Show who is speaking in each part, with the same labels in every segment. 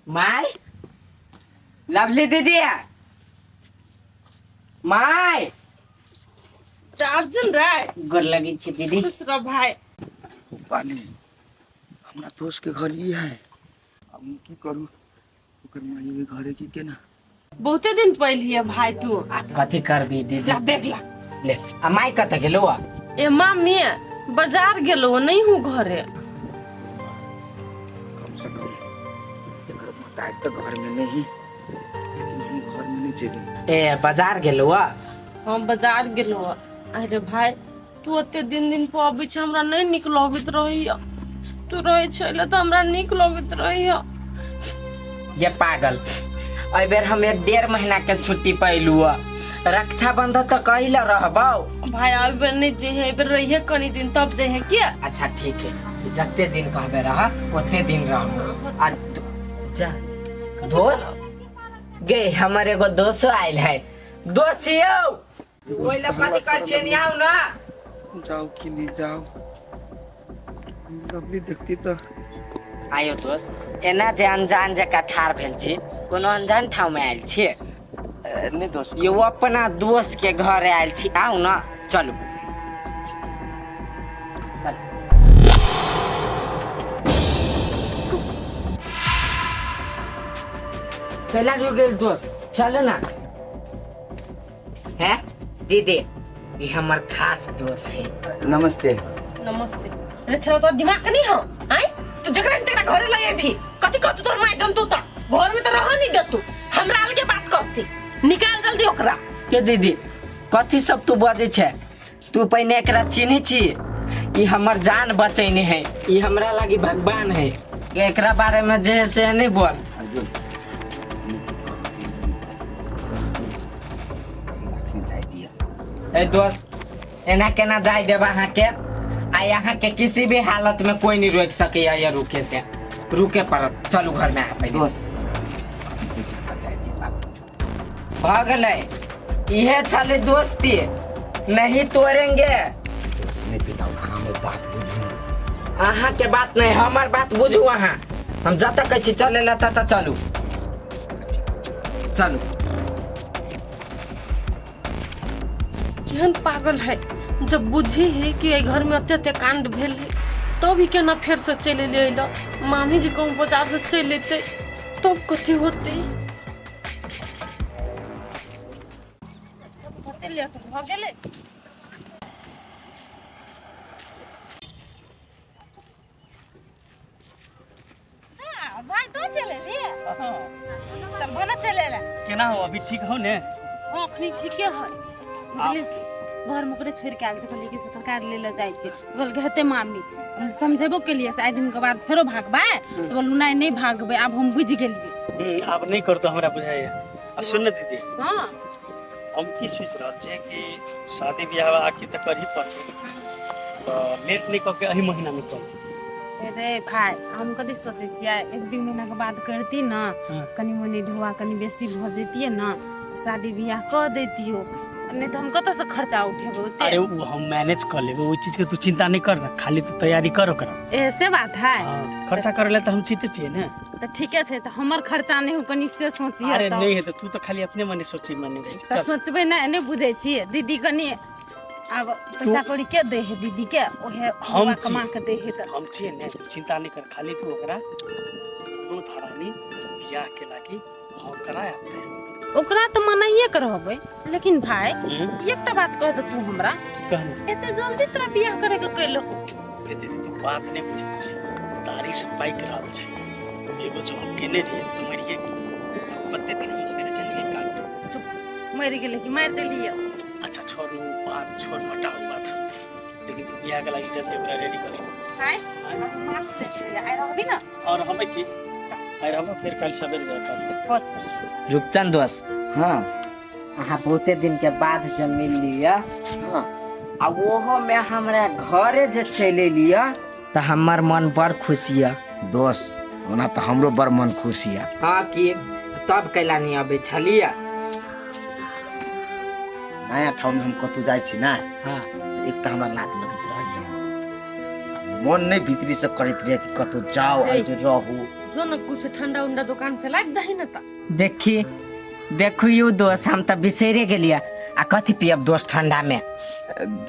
Speaker 1: My lovely दीदी my
Speaker 2: Arjun राय
Speaker 1: गोर लगी छी दीदी
Speaker 2: खुश रह भाई
Speaker 3: पानी हमरा दोस्त के घर ई है अब हम की करू ओकर माई भी घरे की केना
Speaker 2: बहुते दिन पहले भाई तू
Speaker 1: आब कथी करबी दीदी
Speaker 2: ला बैग ला
Speaker 1: ले आ माई कतऽ गेलो आ
Speaker 2: ए मामी बाजार गेलो नहीं हूँ घरे
Speaker 3: कम से कम एकर मतार तो घर में नहीं लेकिन हम घर में नहीं जेबे
Speaker 1: ए बाजार गेलो आ
Speaker 2: हम बाजार गेलो अरे भाई तू ओते दिन दिन पर अबै छै हमरा नहीं नीक लगैत रहैया तू रहै छले तऽ हमरा नीक लगैत रहैया
Speaker 1: ये पागल एहि बेर हम एक डेढ़ महीना के छुट्टी पैलू आ रक्षाबंधन तो कहिला रहबौ
Speaker 2: भाई एहि बेर नहीं जे है बेर रहिए कनी दिन तब जे है किया
Speaker 1: अच्छा ठीक है तू जते दिन कहबे रह उतने दिन रह आ जा दोस्त गे हमर एगो दोस्तो आयल है दोस्त यौ ओइ लए कथी करै छियै नि आउ ना
Speaker 3: जाओ कि नहीं जाओ लवली देखती तो
Speaker 1: आयो दोस्त एना जे अनजान जकाँ ठाढ़ भेल छी कोनो अनजान ठाउँ मे आयल छियै
Speaker 3: नहीं दोस्त
Speaker 1: यो अपना दोस्त के घर आयल छी आउ ना चलू चल कैला रुक गेल दोस्त चलू ना है दीदी ये हमर खास दोस्त है
Speaker 3: नमस्ते
Speaker 2: नमस्ते अरे छला तो दिमाग नहीं हो आय तू जकरा ने तकरा घरे लगे भी कथी कहतू तोर माय जंतु त घर में तो रह नहीं देतू हमरा अलगे बात कहती निकाल जल्दी ओकरा
Speaker 1: के दीदी कथी सब तू बजै छै तू पहिने एकरा चिन्है छी ई हमर जान बचैने है ई हमरा लागी भगवान है एकरा बारे में जे है से नहीं बोल
Speaker 3: अर्जुन अखनी जाय दिया
Speaker 1: ए दोस्त एना केना जाय देब अहाँके आ यहाँ के किसी भी हालत में कोई नहीं रोक सकैया या रुके से रुके पड़त चलू घर में अहाँ पहिले
Speaker 3: दोस्त जाय दिया
Speaker 1: भऽ गेलै इहे छलै दोस्ती नहीं तोड़ेंगे
Speaker 3: दोस्त नहीं पिता हमें बात बुझू
Speaker 1: अहाँ के बात नहीं हमर बात बुझू अहाँ हम जतऽ कहै छी चले ला ततऽ चलू चलू
Speaker 2: केहन पागल है जब बुझी है कि एहि घर में अते अते कांड भेल है तब ही केना फेर से चलि एलियै अइला मामी जी कहूँ बाजार से चलि अयतै तब कथी होतै कते लेट भऽ गेलै भाई तो चले ली चल भना चले ला
Speaker 4: केना हो अभी ठीक हो ने
Speaker 2: हाँ अखनी ठीके है बुझलियै घर में ओकरे छोड़ि के आयल छै कहलियै कि से तरकारी ले ले जाइ छै कहलकै हेतै मामी हम समझेबो केलियै से आइ दिनके बाद फेरो भागबै तऽ बोलू नहि नहि भागबै आब हम बुझि गेलियै
Speaker 4: आब नहि करतो हमरा बुझाइए आ सुन ने दीदी
Speaker 2: हँ
Speaker 4: हम की सोचि रहल छियै कि शादी बियाह आखिर तऽ करही पड़तै तऽ लेट नहि कऽ के एहि महीनामे कऽ लेब।
Speaker 2: रे भाई हम कथी सोचै छियै एक दू महीना के बाद करती ने कनी मनी ढुआ कनी बेसी भऽ जैतियै ने शादी बियाह कऽ दैतियो नहि तऽ हम कतऽसँ खर्चा उठेबै ओते
Speaker 4: अरे ओ हम मैनेज कऽ लेबै ओहि चीजके तू चिंता नहि कर ने खाली तू तैयारी कर ओकरा
Speaker 2: ए से बात है
Speaker 4: हाँ, खर्चा करे ला तऽ हम जीते छियै ने
Speaker 2: तऽ ठीके छै तऽ हमर खर्चा नहि हो कनी से सोचियै
Speaker 4: अरे
Speaker 2: तऽ
Speaker 4: नहि हेतै तू तऽ खाली अपने मने सोची मने
Speaker 2: तऽ
Speaker 4: चल
Speaker 2: सोचबै नहि नहि बुझै छियै दीदी कनी आब पैसा कौड़ी के दै है दीदी के ओहे
Speaker 4: हम
Speaker 2: बौआ
Speaker 4: छी।
Speaker 2: कमा के दै है तऽ
Speaker 4: हम छियै ने तू चिंता नहि कर खाली तू ओकरा कोनो धरानी बियाह के लागी हम करा आते
Speaker 2: ओकरा तऽ मनाइए के रहबै लेकिन भाई एकटा बात कह दे तू हमरा
Speaker 4: कहना
Speaker 2: एते जल्दी तोरा बियाह करे के कैलो
Speaker 4: गे दीदी तू बात नहि बुझै छी दाढ़ी से पाकि रहल छै एगो जॉब केने रहियै तऽ मरिए गेलियै। कते दिन हम सवेरे जिंदगी काटब
Speaker 2: मरि गेलै कि मारि देलियै
Speaker 4: अच्छा छोड़ उ बात छोड़ हटाओ बात छोड़ लेकिन तू बियाह के लागी जल्दी ओकरा रेडी कर
Speaker 2: आइ माछ ले छियै आइ रहबी ने
Speaker 4: और हमें की आइ रहबो फिर कल सवेरे जाए पर
Speaker 1: रूपचंद दोस्त
Speaker 3: हाँ
Speaker 1: अहाँ बहुते दिन के बाद जब मिल लिअ
Speaker 3: हाँ
Speaker 1: आ ओहो में हमरा घरे जे चलि एलियै तऽ हमर मन बड़ खुश यऽ
Speaker 3: दोस्त ओना तऽ हमरो बड़ मन खुश यऽ
Speaker 1: हाँ की तब कैला नहीं अबै छलियै
Speaker 3: नया ठाउँ हम कतहु जाइ छी ने
Speaker 1: हाँ
Speaker 3: एक तऽ हमरा लाज लगैत रहैए मन नहि भीतरी से करैत रहै कि कतहु जाउ आ जे रहू
Speaker 2: जो न कुछ ठंडा उंडा दुकान से लाइब दही न त।
Speaker 1: देखी देखू you दोस्त, हम तऽ बिसैरे गेलियै। आ कथी पियब दोस्त ठंडा में?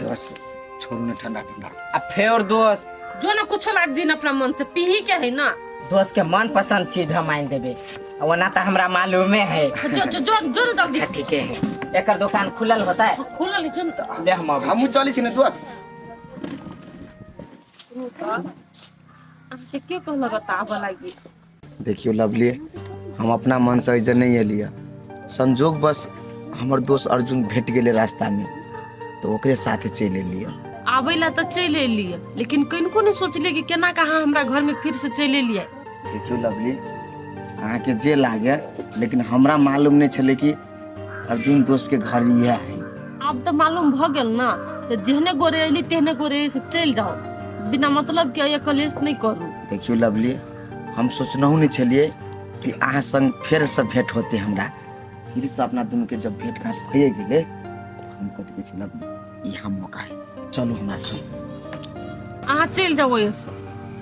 Speaker 3: दोस्त छोड़ू ने ठंडा ठंडा।
Speaker 1: आ फेर दोस्त
Speaker 2: जो न कुछ लाइब दिन अपना मन से पीही के है ना।
Speaker 1: दोस्त के मन पसंद चीज हम आनि देबै, आ ओना तऽ हमरा मालूमे है।
Speaker 2: जो जो जो जो न जल्दी।
Speaker 1: अच्छा ठीके है, एकर दुकान खुलल होता है?
Speaker 2: खुलल है, जो न त।
Speaker 1: ले हम अबै छी।
Speaker 3: हमहूँ चलै छी ने दोस्त।
Speaker 2: सुनू तऽ, अहाँके के कहलक एतऽ आबऽ लागी?
Speaker 3: देखियौ लवली, हम अपना मनसँ एहिजे नहि एलियै, संजोग बस हमर दोस्त अर्जुन भेट गेलै रास्तामे तऽ ओकरे साथे चलि एलियै।
Speaker 2: आबै ला तऽ चलि एलियै, लेकिन कनिको नहि सोचलियै कि केना कऽ अहाँ हमरा घरमे फिर से चलि एलियै।
Speaker 3: देखियौ लवली, अहाँके जे लागे, लेकिन हमरा मालूम नहि छलै कि अर्जुन दोस्तके घर इएह है।
Speaker 2: आब तऽ मालूम भऽ गेल ने, तऽ जेहने गोरे एली तेहने गोरे से चलि जाउ, बिना मतलब के ये कलेश नहि करू।
Speaker 3: देखियौ लवली, हम सोचनहु नहि छलियै कि अहाँ संग फेरसँ भेंट होतै। हमरा फिरसँ अपना दुनूके जब भेंट घाट भइए गेलै, हम कथी कहै छी लवली, ई हम मौका है, चलू हमरा संग।
Speaker 2: अहाँ चलि जाउ ओहिसँ।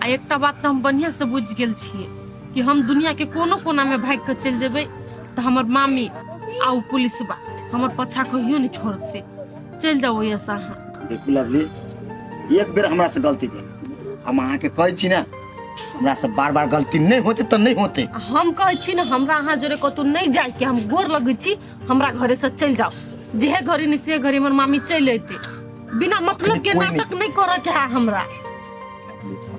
Speaker 2: आ एकटा बात तऽ हम बढ़िआँ से बुझि गेल छियै कि हम दुनिया के कोनो कोना में भागि कऽ चलि जेबै तऽ हमर मामी आ ओ पुलिसबा हमर पछा कहियो नहि छोड़तै। चलि जाउ ओहिसँ अहाँ।
Speaker 3: देखू लवली, एक बेर हमरा से गलती भेल, हम अहाँके कहै छी ने, हमरा से बार बार गलती नहि होते तऽ नहि होते।
Speaker 2: आ हम कहै छी ने, हमरा अहाँ जोरे कतहु नहि जाइके, हम गोर लगै छी, हमरा घरे से चलि जाउ। जेहे घड़ी नहि से घड़ी हमर मामी चलि अयतै। बिना मतलब के
Speaker 3: अखनी कोइ
Speaker 2: नाटक नहि करऽ के है हमरा।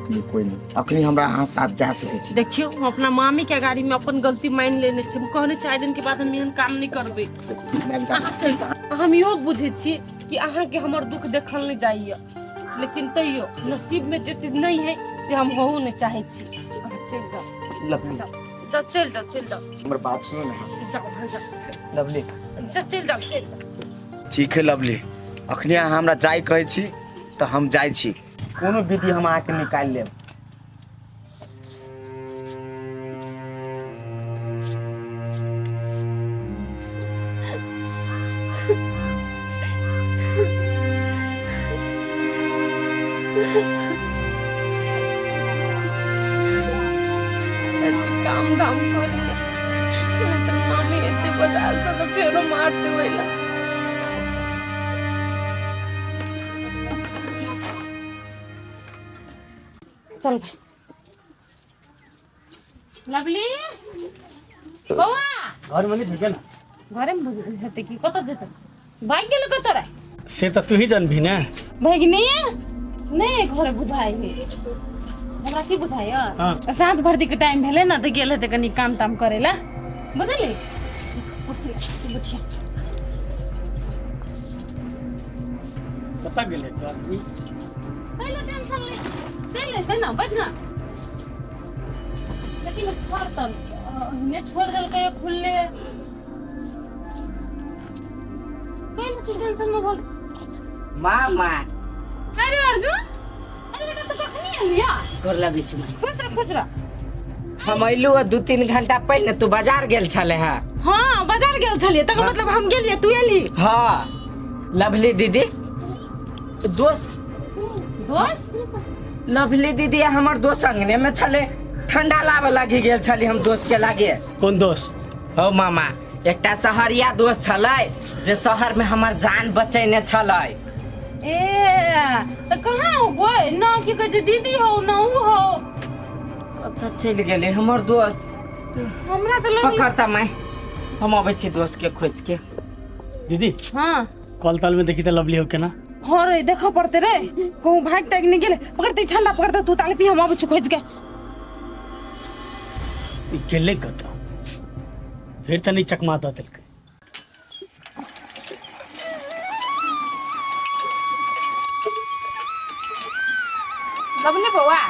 Speaker 3: अखनी कोइ नहि, अखनी हमरा अहाँ साथ जा सकै छी।
Speaker 2: देखियौ, हम अपना मामी के गाड़ी में अपन गलती मान लेने छी। हम कहने छी आइ दिन के बाद हम एहन काम नहि करबै। अहाँ चलि जाउ। हम इहो बुझै छी कि अहाँके हमर दुख देखल नहि जाइए, लेकिन तैयो नसीब में जे चीज नहीं है से हम होहू नहीं चाहे छी। अहाँ चलि जाउ।
Speaker 3: लवली।
Speaker 2: जाउ जाउ, चलि जाउ, चलि जाउ।
Speaker 3: हमर बात सुनू ने।
Speaker 2: जाउ भाइ, जाउ।
Speaker 3: लवली।
Speaker 2: जा, चलि जाउ, चलि जाउ।
Speaker 3: ठीक है लवली, अखनी अहाँ हमरा जाय कहै छी तऽ हम जाइ छी, कोनो विधि हम अहाँके निकालि लेब।
Speaker 2: चाची काम धाम करिए, नहीं तऽ मामी एते बाजार से तऽ फेरो मारते ओइला। चल भाई। लवली बौआ।
Speaker 4: घर में नहीं छै ना?
Speaker 2: घरे में हेतै की, कतऽ जेतै? भागि गेलै कतऽ रे?
Speaker 4: से तऽ तू ही जानबी ने।
Speaker 2: भगिनी नहि घरे बुझाइ है हमरा, की बुझाइ?
Speaker 4: हाँ।
Speaker 2: साँझ भरती के टाइम भेलै ने तऽ गेल हेतै कनि काम ताम करै ला, बुझली? कुर्सी तू बैठिया।
Speaker 4: कतऽ गेलै तो आदमी?
Speaker 2: कैला टेंशन लै छी, चलि एतै ने, बैठ ना। लेकिन घर तऽ ओहिने छोड़ि देलकै खुलले। कैला तू टेंशन में भऽ?
Speaker 1: मामा।
Speaker 2: अरे अर्जुन, अरे बेटा, तू कखनी एलिया?
Speaker 1: गोर लगै छी माई।
Speaker 2: खुश रह, खुश रह।
Speaker 1: हम अयलू हँ 2-3 घंटा पहिले, तू बाजार गेल छले हँ।
Speaker 2: हाँ, बाजार गेल छलियै। तकर मतलब हम गेलियै, तू एली?
Speaker 1: हाँ। लवली दीदी दोस्त।
Speaker 2: दोस्त?
Speaker 1: लवली दीदी आ हमर दोस्त अंगने में छले, ठंडा लाबऽ लागि गेल छली हम दोस्त के लागे।
Speaker 4: कोन दोस्त?
Speaker 1: हौ मामा, एकटा शहरिया दोस्त छलै जे शहर में हमर जान बचेने छलै।
Speaker 2: ए तऽ कहाँ हो गोय न, की कहै छै दीदी हो न उ हो।
Speaker 1: कतऽ चलि गेलै हमर दोस्त?
Speaker 2: हमरा तऽ लगलै
Speaker 1: पकड़ता माय, हम अबै छी दोस्त के खोज के।
Speaker 4: दीदी।
Speaker 2: हाँ।
Speaker 4: कल तल में देखी तऽ लवली हो केना?
Speaker 2: हाँ रे, देखऽ पड़तै रे, कहूँ भागि तागि नहि गेलै। पकड़तै ठंडा, पकड़तै, तू ताले पी, हम अबै छी खोजि के।
Speaker 4: ई गेलै कतऽ? फेर तऽ नहि चकमा दऽ देलकै?
Speaker 5: लवली बौआ,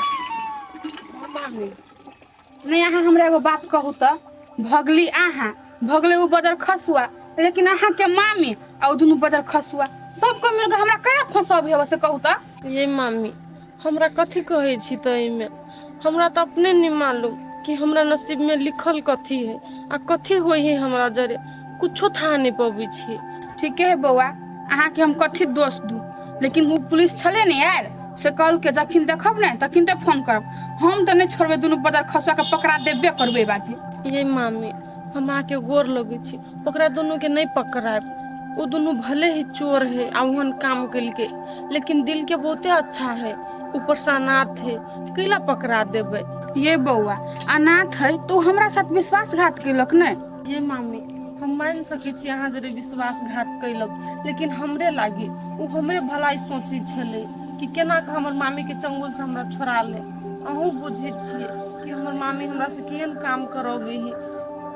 Speaker 5: नहीं अहाँ हमरा एगो बात कहू तऽ, भगली अहाँ, भगले ओ बजर खसुआ, लेकिन अहाँके मामी आ ओ दुनू बजर खसुआ सबके मिलके हमरा केना फंसब हेबे से कहू तऽ?
Speaker 2: ये मामी, हमरा कथी कहै छी तऽ एहिमे हमरा तऽ अपने नहीं मालूम कि हमरा नसीब में लिखल कथी है आ कथी होइ है। हमरा जरे कुछो था नहीं पबै छी।
Speaker 5: ठीके है बौआ, अहाँके हम कथी दोष दू, लेकिन ओ पुलिस छलै ने यार, से कहलकै जखन देखब ने तखन ते फोन करब। हम तऽ नहि छोड़बै, दुनू बदर खसुआ के पकड़ा देबे करबै बाजी।
Speaker 6: ये मामी, हम अहाँके गोर लगै छी, ओकरा दुनूके नहि पकड़ायब। ओ दुनू भले ही चोर है आ ओहन काम केलकै, लेकिन दिल के बहुते अच्छा है, ऊपर से अनाथ है, कैला पकड़ा देबै?
Speaker 5: ये बौआ, अनाथ है तो हमरा साथ विश्वासघात केलक ने।
Speaker 6: ये मामी, हम मान सकै छी अहाँ जरे विश्वासघात कैलक, लेकिन हमरे लागी ओ हमरे भलाई सोचै छलै कि केना कऽ हमर मामी के चंगुल से हमरा छोड़ा ले। अहूँ बुझै छियै कि हमर मामी हमरा से केहन काम करबै है,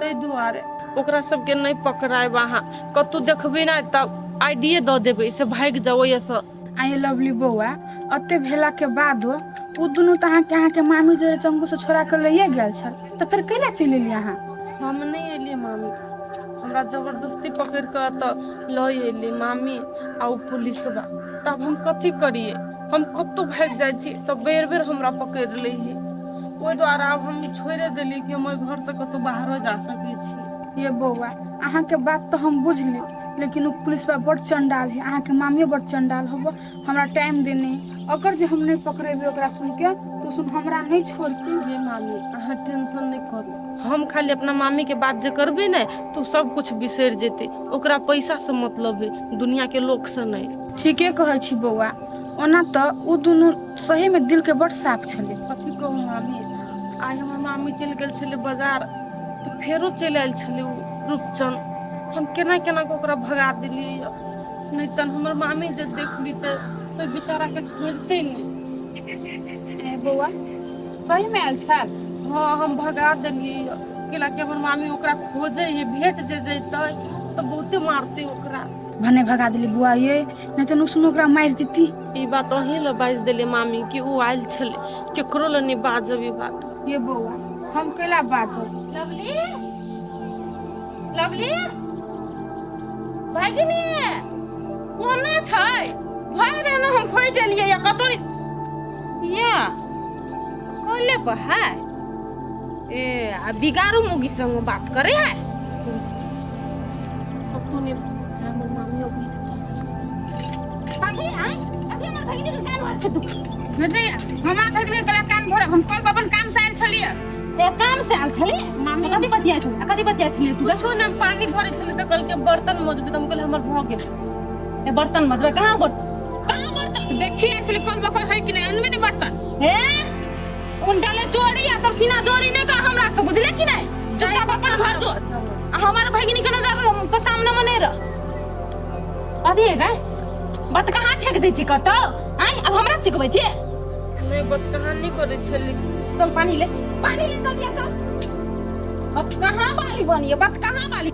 Speaker 6: ताहि दुआरे ओकरा सबके नहि पकड़ायब। अहाँ कतहु देखबै ने तब आइडिये दऽ देबै से भागि जाउ ओहिसँ।
Speaker 5: I lovely बौआ, अते भेला के बादो ओ दुनू तऽ अहाँके अहाँके मामी जोरे चंगू से छोड़ा के लइए गेल छल, तऽ फेर कैला चलि एलियै अहाँ?
Speaker 6: हम नहि एलियै मामी, हमरा जबरदस्ती पकड़ि कऽ तऽ लऽ एली मामी आ ओ पुलिसबा। तब हम कथी करियै? हम कतहु भागि जाइ छी तऽ बेर बेर हमरा पकड़ि लै है। ओहि दुआरे आब हम छोड़ि देलियै कि हम ओहि घरसँ कतहु बाहरो जा सकै छी।
Speaker 5: ये बौआ, अहाँके बात तऽ हम बुझली, लेकिन ओ पुलिसबा बड़ चंडाल है, अहाँके मामियो बड़ चंडाल होबो। हमरा टाइम देने, अगर जे हम नहि पकड़ेबै ओकरा सुनके तो सुन हमरा नहि छोड़ती।
Speaker 6: ये मामी, अहाँ टेंशन नहि करू, हम खाली अपना मामी के बात जे करबै ने तो सब कुछ बिसरि जेतै। ओकरा पैसा से मतलब है, दुनिया के लोक से नहि।
Speaker 5: ठीके कहै छी बौआ, ओना तऽ ओ दुनू सही में दिल के बड़ साफ छलै।
Speaker 6: कथी कहू मामी, आइ हमर मामी चलि गेल छलै बाजार तऽ फेरो चलि आयल छलै ओ रूपचन। हम केना केना कऽ ओकरा भगा देलियै, नहि तऽ हमर मामी जे देख लीतै तऽ बेचाराके छोड़तै नहि।
Speaker 5: ए बौआ, सही में आयल छल?
Speaker 6: हँ, हम भगा देलियै, कैलाकि हमर मामी ओकरा खोजै है, भेट जे जैतै तऽ बहुते मारतै ओकरा।
Speaker 5: भने भगा देली बुआ ये, नहीं तो सुनो ओकरा मारि देती।
Speaker 6: ई बात अहीं लए बाजि देलियै मामी कि ओ आयल छलै, केकरो लए नहि बाजब ई बात।
Speaker 5: ये बौआ, हम कैला बाजब?
Speaker 2: लवली, लवली भगिनी कोना छै? भरि दिन हम खोजि एलियै या कतौ नहि। या कोले पर है ए आ बिगाड़ू मुगी संग बात करे है।
Speaker 6: अपने हमर मामी अबै छै।
Speaker 2: कथी आइ कथी हमर भगिनी के कान भर छै तू?
Speaker 5: नहीं, हमरा भगने कला कान भरब? हम कल अपन काम से आयल छलियै।
Speaker 2: ए काम से आयल छली?
Speaker 6: मामी
Speaker 2: कथी बतियाइ छली? कथी बतियाइ छली तू?
Speaker 6: कुछो ने, हम पानी भरै छलै तऽ कहलकै बर्तन मजबै, तऽ हम कहलियै हमर भऽ गेल।
Speaker 2: ए बर्तन मजबै? कहाँ बर्तन, कहाँ बर्तन?
Speaker 5: देखी आयल छलियै कल बकल है कि नहीं, अनबे नहीं बर्तन।
Speaker 2: हे उन डाले चोरी आ तब सीना जोड़ी नहीं कह हमरा से, बुझले कि नहीं? चुपचाप अपन घर जो आ हमार भगिनी के नजर के सामने में नहीं रह। कथी है गए बात कहाँ ठेक दै छी कतौ? आइ अब हमरा सिखबै छी?
Speaker 6: नहि, बत कहानी करै छली।
Speaker 2: चल पानी ले, पानी ले, चल दिया चल। बात कहाँ वाली बनिए, बात कहाँ वाली?